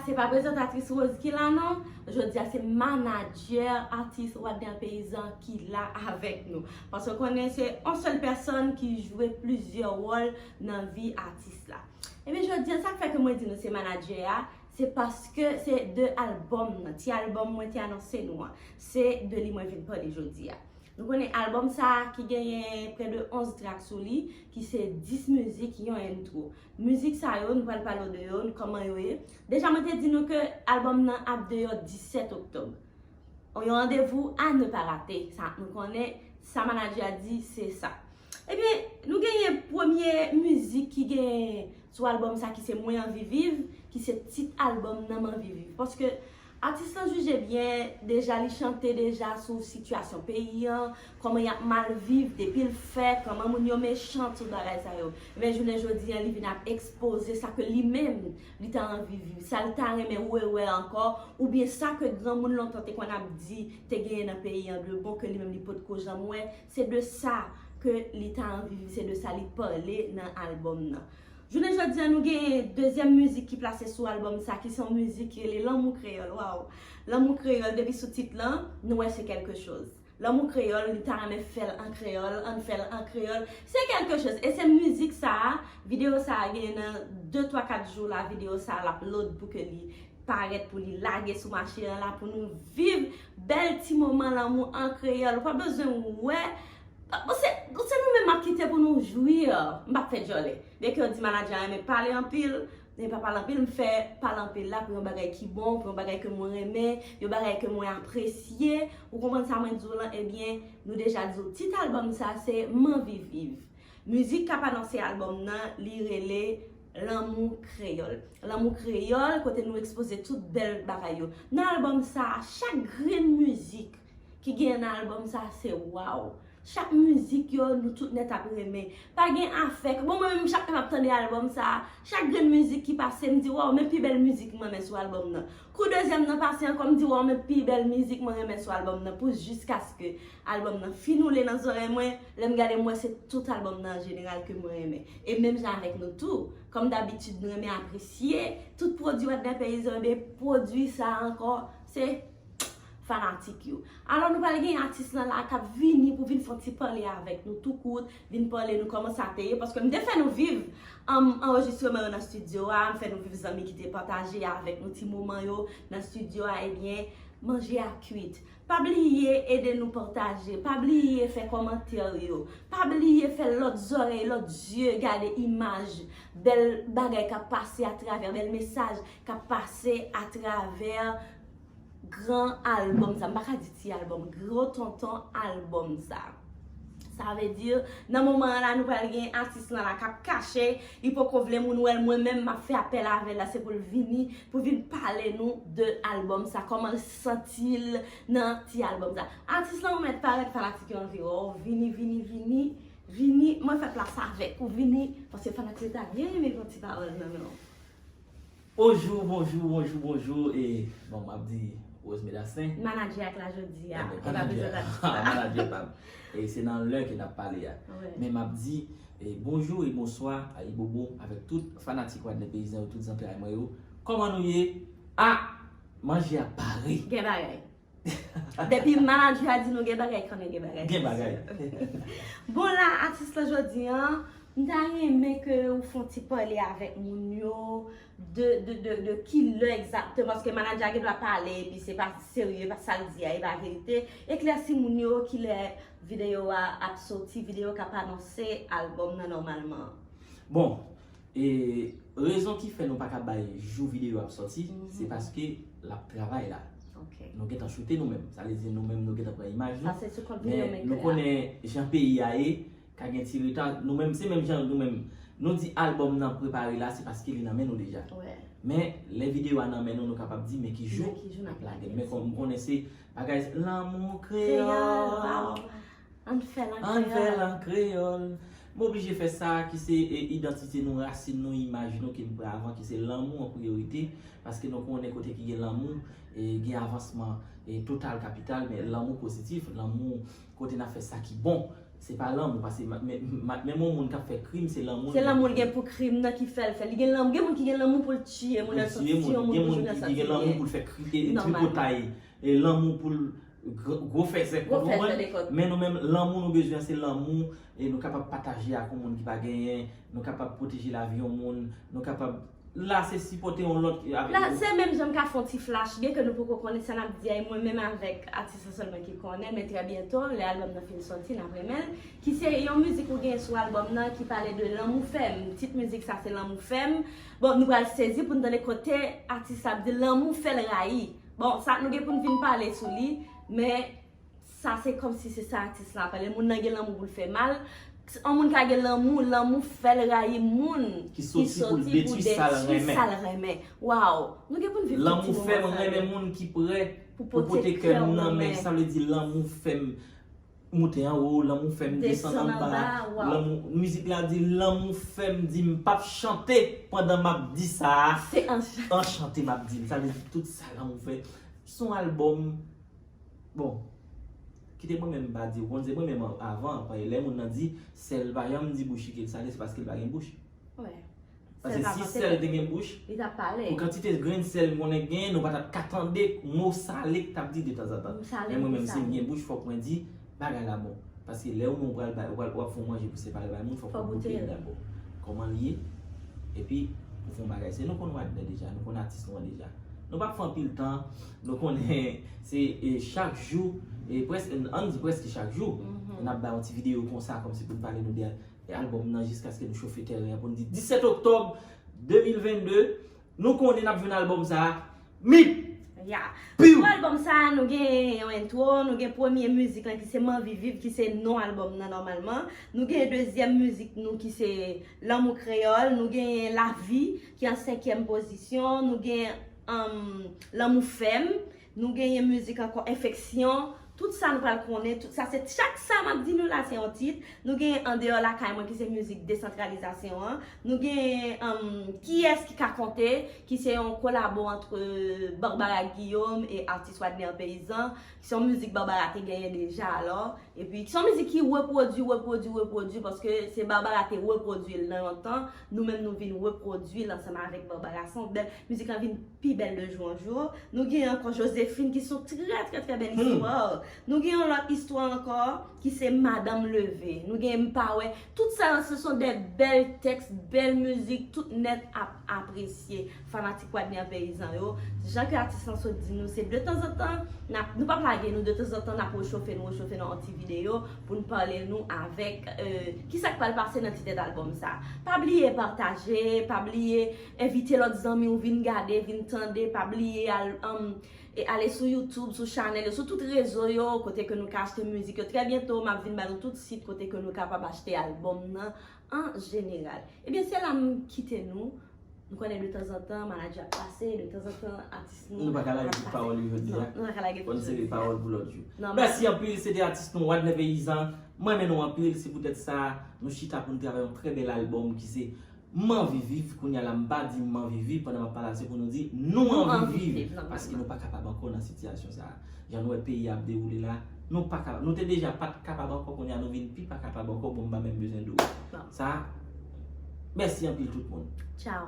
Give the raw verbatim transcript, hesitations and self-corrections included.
Se pa prezantatris Rose ki la non. Jodi a se manadjè atis Wadner Paysan ki la avèk nou. Paske w konnen se yon sèl pèsòn ki jwe plizyè wòl nan vi atis la. Ebyen jodi a sa k fè ke mwen di nou se manadjè a, se paske se de albòm nan, ti albòm mwen te anonse nou an, se de li mwen vin pale jodi a. Nou konnen albòm sa a ki genyen prè de onz trak sou li, ki se dis mizik, yon entwo. Mizik sa yo, nou pral pale w de yo, kòman yo ye. Deja mwen te di nou ke albòm nan ap deyò disèt oktòb. Yon randevou à ne pas rater. Sa nou konnen, sa manadjè a di, se sa. Ebyen, nou genyen premye mizik ki genyen sou albòm sa ki se Mwen Anvi Viv, ki se tit albòm nan M Anvi Viv. Paske atis lan jije byen, deja li chante deja sou sitiyasyon peyi an, kòman y ap mal viv, depi l fèt, kòman moun yo mechan, tout bagay sa yo. Men jounen jodi an, li vin ap ekspoze sa ke li menm, li ta anvi viv, sa l ta renmen rewè ankò, oubyen sa ke granmoun lontan te konn ap di te genyen nan peyi an de bon ke li menm li potko janm wè, se de sa ke li ta anvi viv, se de sa li pale nan albòm nan. Jounen jodi an, nou gen dezyèm mizik ki plase sou albòm sa, ki se yon mizik ki rele Lanmou Kreyòl. Waw! Lanmou Kreyòl, depi sou tit lan, nou wè se kèlke choz. Lanmou Kreyòl, li ta renmen fè l an kreyòl, ann fè l an kreyòl. Se kèlke choz. E se mizik sa a, videyo sa a gen nan de, twa, kat jou la, videyo sa a l ap load pou ke li parèt, pou li lage sou mache an la, pou nou viv bèl ti moman lanmou an kreyòl. Ou pa bezwen wè. Bon, se, se nou menm m ap kite pou nou jwi. M p ap fè djòlè. Byenke yo di manadjè a renmen pale anpil, men pa pale anpil, m fè pale anpil la pou yon bagay ki bon, pou yon bagay ke mwen renmen, yon bagay ke mwen apresye. Ou konprann sa mwen di w lan? Ebyen, nou deja di w tit albòm sa se M Anvi Viv. Mizik k ap anonse albòm nan, li rele Lanmou Kreyòl. Lanmou Kreyòl, kote nou ekspoze tout bèl bagay yo. Nan albòm sa a, chak grenn mizik ki genyen nan albòm sa a, se waw. Chak mizik yo, nou tout nèt ap renmen. Pa gen afè. Bon, mwen menm, chak lè m ap tande albòm sa a, chak grenn mizik ki pase, m di, waw, men pi bèl mizik mwen renmen sou albòm nan. Kou dezyèm nan pase ankò, m di, waw, men pi bèl mizik mwen renmen sou albòm nan. Pou jiskaske albòm nan fin woule nan zòrèy mwen, lè m gade, m wè se tout albòm nan an jeneral ke mwen renmen. E menm jan avèk nou tou, kòm dabitid, nou renmen apresye tout pwodui Wadner Paysan, ebyen, pwodui sa a ankò, se fanatik yo. Alò, nou pral gen atis lan la k ap vini pou vin fè yon ti pale avèk nou tou kout, vin pale nou kòman sa te ye, paske m te fè nou viv, um, anrejistreman yo nan estidyo a, m fè nou viv zanmi ki te pataje avèk nou ti moman yo nan estidyo a, ebyen, manje a kwit. Pa bliye ede nou pataje, pa bliye fè kòmantè yo, pa bliye fè lòt zòrèy, lòt zye gade imaj, bèl bagay k ap pase atravè, bèl mesaj k ap pase atravè gran albòm sa, m pa ka di ti albòm, gwo tonton albòm sa. Sa vle di, nan moman an la, nou pral gen atis lan la k ap kache, li poko vle moun wè l, mwen menm m ap fè apèl avè l la, se pou l vini, pou vin pale nou de albòm sa, kòman l santi l nan ti albòm sa. Atis lan ou mèt parèt, fanatik yo anvi wè w, vini, vini, vini, vini, mwen fè plas avèk ou, vini, paske fanatik yo ta byen renmen yon ti pawòl nan men w. Bonjou, bonjou, bonjou, bonjou, e, bon, m ap di Rose Medassen. Manadjè a k la jodi a, e pa prezantatris la. Manadjè pa m. E se nan lè ke n ap pale a. Men m ap di, e, bonjou e bonswa, ayibobo, avèk tout fanatik Wadner Paysan yo, tout zantray mwen yo. Kòman nou ye? A, manje a pare. Gen bagay. Depi manadjè a di nou gen bagay, konnen gen bagay. Gen bagay. Bon, la, atis la jodi an, m ta renmen ke ou fè yon ti pale avèk moun yo de, de, de, de ki lè egzakteman, paske manadjè a gen dwa pale, epi se pa serye, pa sa l di a, e pa verite. Eklèsi moun yo ki lè videyo a ap soti, videyo k ap anonse albòm nan nòmalman. Bon, E rezon ki fè nou pa ka bay jou videyo ap sòti, se paske l ap travay la. Nou gentan choute nou menm. Sa vle di nou menm nou gentan pran imaj nou. Men nou konnen jan peyi a ye, ka gen ti reta. Nou menm, se menm jan nou menm. Nou di albòm nan prepare la, se paske li nan men nou deja. Men lè videyo a nan men nou, nou kapab di, men ki jou n ap lage l. Men kòm m konnen se bagay lanmou kreyòl. Ann fè l an kreyòl. Ann fè l an kreyòl. M oblije fè sa ki se, e, idantite nou, rasin nou, imaj nou ke n pran avan, ki se lanmou an priyorite, paske nou konnen kote ki gen lanmou, e, gen avansman, e, total kapital, men lanmou pozitif, lanmou kote n ap fè sa ki bon, Se pa lanmou, paske ma- men men- men yon moun k ap fè krim, se lanmou l Se gen lanmou pou l gen pou krim nan ki fè l fè. Li gen lanmou, gen moun ki gen lanmou pou l tiye moun, Pou lè l tiye sòti moun. yon moun Gen pou moun jounen ki sa ki gen tiye. Lanmou pou l fè kri- e, Nòmal. Tripotay, e lanmou pou l gr- gwo fèzè Gwo kòb fèzè konprann. dekòt. Men nou menm, lanmou nou bezwen, se lanmou. E nou kapab pataje ak yon moun ki pa genyen. Nou kapab pwoteje lavi yon moun. Nou kapab la se sipòte yon lòt avèk La, se menm jan m ka fè yon ti flash, byen ke nou poko konnen sa n ap di a, e mwen menm avèk atis la sèlman ki konnen, men trè byento, lè albòm nan fin sòti, n ap renmen l, ki se yon mizik ou gen sou albòm nan ki pale de Lanmou fè m. Tit mizik sa se Lanmou fè m. Bon, nou pral sezi pou n tande kote atis la ap di lanmou fè l rayi. Bon, sa nou gen pou n vin pale sou li, men sa se kòmsi se sa atis la ap pale. Moun nan gen lanmou pou l fè mal. Yon moun ka gen lanmou, lanmou fè l rayi moun Ki soti pou l detwi sa l renmen. Sa l renmen. Waw, nou gen pou n viv Lanmou fè m renmen moun ki prè pou pou pote kè m nan men. Sa vle di lanmou fè m moute anwo, lanmou fè m desann Desann anba. Anba, waw. Lanmou, mizik la di lanmou fè m di m p ap chante pandan m ap di sa a. Se anchante. Anchante m ap di l. Sa vle di tout sa lanmou fè. Se yon albòm. Bon, kite mwen menm pa di w, konn se mwen menm avan, paske lè moun nan di sèl pa janm di bouch li ke l sale, se paske l pa gen bouch. Wè. Paske si sèl te gen bouch, li t ap pale. Pou kantite grenn sèl m konnen k genyen, nou pa t ap ka tande mo sale k t ap di detanzantan. Mo sale, Men mwen mo menm, si m sale. Gen bouch, fòk mwen di bagay la bon. Paske lè ou menm pral bay, ou pral, w ap fè yon manje pou separe bay moun, fòk Fòk ou goute goute l l. dabò. Kòman l ye? Epi, ou fè yon bagay. Se nou konn Wadner deja, nou konn atis nou an deja. Nou p ap fè anpil tan, nou konnen se e, chak jou, e prèske, ann di prèske chak jou, Mhm. n ap bay yon ti videyo konsa, kòmsi pou n pale nou de e albòm nan jiskaske nou chofe tèren an pou n di disèt oktòb de mil vennde, nou konnen n ap jwenn albòm sa a. Mip! Ya. Piw! Pou albòm sa a, nou gen yon intro, nou gen premye mizik lan ki se M anvi viv, ki se non albòm nan nòmalman. Nou gen dezyèm mizik nou ki se Lanmou Kreyòl, nou gen Lavi ki an senkyèm pozisyon, nou gen um, Lanmou fè m, nou genyen mizik ankò Enfeksyon. Tout sa nou pral konnen, tout sa se chak sa m ap di nou la se yon tit. Nou gen Andeyò Lakay mwen ki se mizik desantralizasyon an. Nou gen um, Kiyès ki ka konte, ki se yon kolabo ant Barbara Guillaume e atis Wadner Paysan. Se yon mizik Barbara te genyen deja alò. Epi se yon mizik ki repwodui, repwodui, repwodui paske se Barbara te repwodui l nan yon tan. Nou menm nou vin repwodui l ansanm avèk Barbara. Se yon bèl, mizik lan vin pi bèl de jou an jou. Nou gen ankò Joséphine ki se yon trè trè trè bèl istwa. Nou gen yon lòt istwa ankò ki se Madanm Leve. Nou gen M pa wè. Tout sa yo se son de bèl tèks, bèl mizik, tout nèt ap apresye. Fanatik Wadner Paysan yo, jan ke atis lan sot di nou, se detanzantan n ap, nou p ap lage nou, detanzantan n ap rechofe nou, rechofe nan yon ti videyo pou n pale nou avèk e, kisa k pral pase nan ti tèt albòm sa. Pa bliye pataje, pa bliye envite lòt zanmi w vin gade, vin tande, pa bliye al, um, e ale sou YouTube, sou chanèl yo, sou tout rezo yo, kote ke nou ka achte mizik yo. Trè byento, m ap vin ba nou tout sit kote ke nou kapab achte albòm nan an jeneral. Ebyen, se la m kite nou. Nou konnen detanzantan, manadjè ap pase, detanzantan, atis nou. Nou pa ka lage tout pawòl yo jodi a. Nou pa ka lage tout Konn se de pawòl pou lòt jou. Nòmal. Mèsi anpil, se te atis nou Wadner Paysan. Mwen renmen nou anpil, se poutèt sa nou chita pou n travay yon trè bèl albòm ki se M anvi viv. Kounye a la m pa di m anvi viv pandan m ap pale a, se pou nou di nou anvi viv. Paske nou pa kapab ankò nan sitiyasyon sa a. Jan nou wè peyi a ap dewoule la, nou pa kapab. Nou te deja pa t kapab ankò, kounye a nou vin pi pa kapab ankò, bon m pa menm bezwen di w. Sa, mèsi anpil tout moun. Tchao.